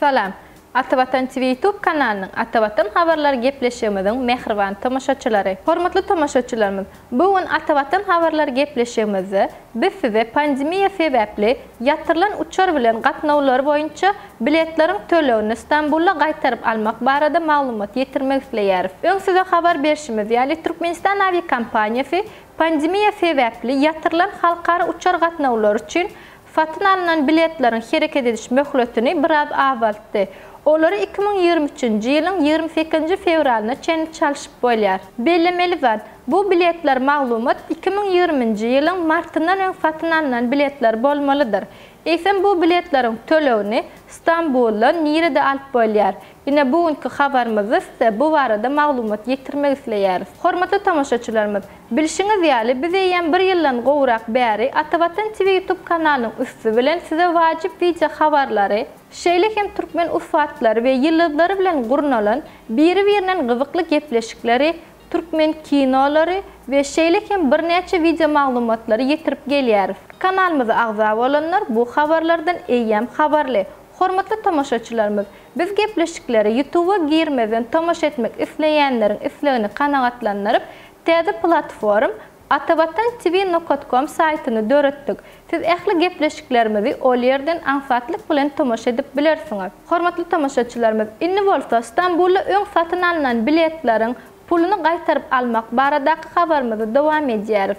Salam! Atavatan TV YouTube kanalynyň Atavatan habarlar gepleşigimiziň mähriban tomaşaçylary! Hormatly tomaşaçylarymyz, bu gün Atavatan habarlar gepleşigimizde biz size pandemiýa sebäpli ýatyrylan uçar bilen gatnawlary boýunça biletleriň tölegini Stambulda gaýtaryp almak barada maglumat ýetirmek isleýäris. Öň size habar berşimiz ýaly, Türkmenistan awiakompaniýasy pandemiýa sebäpli ýatyrylan halkara uçar gatnawlary üçin Satyn alnan biletleriň hereket ediş möhletini biraz azaltdy. Olary 2023-nji ýylyň 28-nji fewralyna çenli çalşyp bolýar. Bellemeli zat, bu biletler maglumat 2020-nji ýylyň martyndan öň satyn alnan biletler bolmalydyr. Eýsem bu biletleriň tölegini Stambulda nirede alyp bolýar? Ine bu günki habarymyzda size bu barada maglumat ýetirmek isleýäris. Hormatly tomaşaçylarymyz, bilşiňiz ýaly biz eýýäm bir ýyldan gowrak bäri Atavatan TV YouTube kanalynyň üsti bilen size wajyp wideo habarlary, şeýle hem türkmen ussatlary we ýyldyzlary bilen gurnalan biri-birinden gyzykly gepleşikleri, türkmen kinolary we şeýle hem birnäçe wideo maglumatlary ýetirip gelýäris. Kanalymyza agza bolanlar bu habarlardan eýýäm habarly. Hormatly tomaşaçylarymyz, biz gepleşiklere Ýutuba girmezden tomaşa etmek isleýänleriň islegini kanagatlandyryp, täze platform Atavatan TV nokat kom saýtyny döretdik. Siz ähli gepleşiklerimizi ol ýerden aňsatlyk bilen tomaşa edip bilersiňiz. Hormatly tomaşaçylarymyz, indi bolsa Stambulda öň satyn alnan biletleriň puluny gaýtaryp almak baradaky habarymyzy dowam edýäris.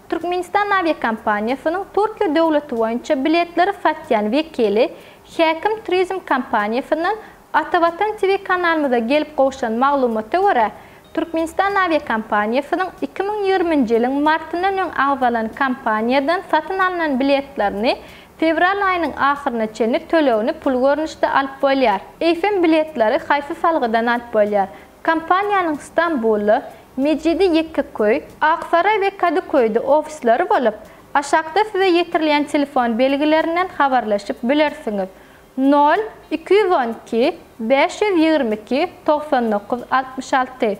Türkmenistan awiakompaniýasynyň Türkiýe döwleti boýunça biletleri satýan wekili Häkim turizm kompaniýasyndan Atavatan TV kanalymyza gelip gowşan maglumata görä, Türkmenistan awiakompaniýasynyň 2020-nji ýylyň martyndan öň agzalan kompaniýadan satyn alnan biletlerini fewral aýynyň ahyryna çenli tölegini pul görnüşde alyp bolýar. Eýsem biletleri haýsy salgydan alyp bolýar? Kompaniýanyň Stambulda, Mejidi Ýekkeköý, Aksaraý we Kadyköýde ofisleri bolup, aşakda size ýetirilýän telefon belgilerinden habarlaşyp bilersiňiz, nol, 212, 522, 99, 66,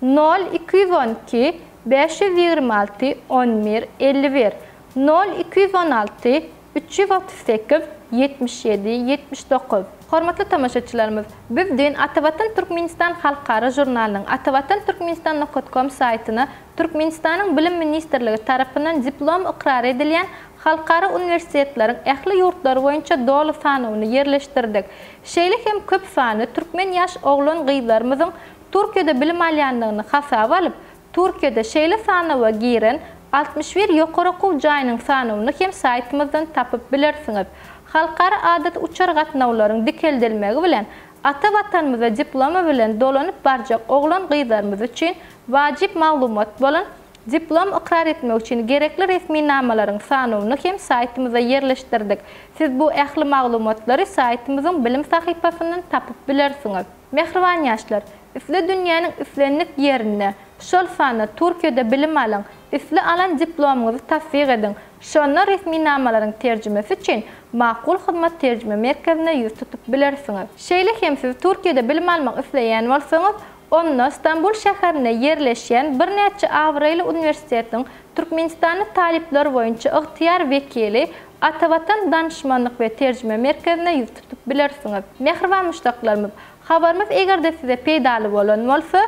nol, 212, 526, 11, 51, nol, 216, 338, 77, 79. Hormatly tomaşaçylarymyz, biz düýn Atavatan Türkmenistan halkara žurnalynyň Atavatan Türkmenistan nokat kom saýtyna Türkmenistanyň Bilim ministrligi tarapyndan diplom ykrar edilýän halkara uniwersitetleriň ähli ýurtlary boýunça doly sanawyny ýerleşdirdik. Şeýle hem köp sanly türkmen ýaş oglan-gyzlarymyzyň Türkiýede bilim alýandygyny hasaba alyp, Türkiýede şeýle sanawa giren 61 ýokary okuw jaýynyň sanawyny hem saýtymyzdan tapyp bilersiňiz. Halkara adaty uçar gatnawlaryň dikeldilmegi bilen ata Watanymyza diploma bilen dolanyp barjak oglan-gyzlarymyz üçin wajyp maglumat bolan diplom ykrar etmek üçin gerekli resminamalaryň sanawyny hem saýtymyza ýerleşdirdik. Siz bu ähli maglumatlary saýtymyzyň bilim sahypasyndan tapyp bilersiňiz. Mähriban ýaşlar, isle dünýäniň islendik ýerinde, şol sanda Türkiýede bilim alyň, isle alan diplomyňyzy tassyk ediň, şonda resminamalaryň terjimesi üçin Makul Hyzmat terjime merkezine ýüz tutup bilersiňiz. Şeýle hem siz Türkiýede bilim almak isleýän bolsaňyz, onda Stambul şäherinde ýerleşýän birnäçe abraýly uniwersitetiň türkmenistanly talyplar boýunça ygtyýar wekili Atavatan danyşmanlyk we terjime merkezine ýüz tutup bilersiňiz. Mähriban muşdaklarymyz, habarymyz eger-de size peýdaly bolan bolsa,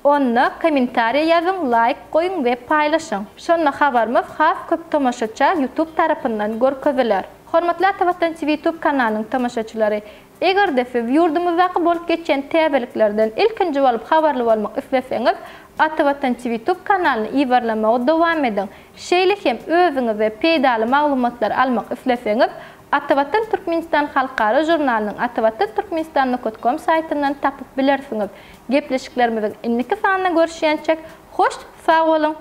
onda kommentariýa ýazyň, laýk goýuň we paýlaşyň. Şonda habarymyz has köp tomaşaça YouTube tarapyndan görkeziler. Hormatly Atavatan TV YouTube kanalynyň tomaşaçylary, Eger-de siz ýurdumyzdaky bolup geçýän täzeliklerden ilkinji bolup habarly bolmak isleseňiz, Atavatan TV Tube kanalyny yzarlamagy dowam ediň. Şeýle hem özüňize peýdaly maglumatlary almak isleseňiz, Atavatan Türkmenistan halkara žurnalynyň Atavatan Türkmenistan nokat kom saýtyndan tapyp bilersiňiz. Gepleşiklerimiziň indiki sanynda görüşýänçäk, hoş sag boluň!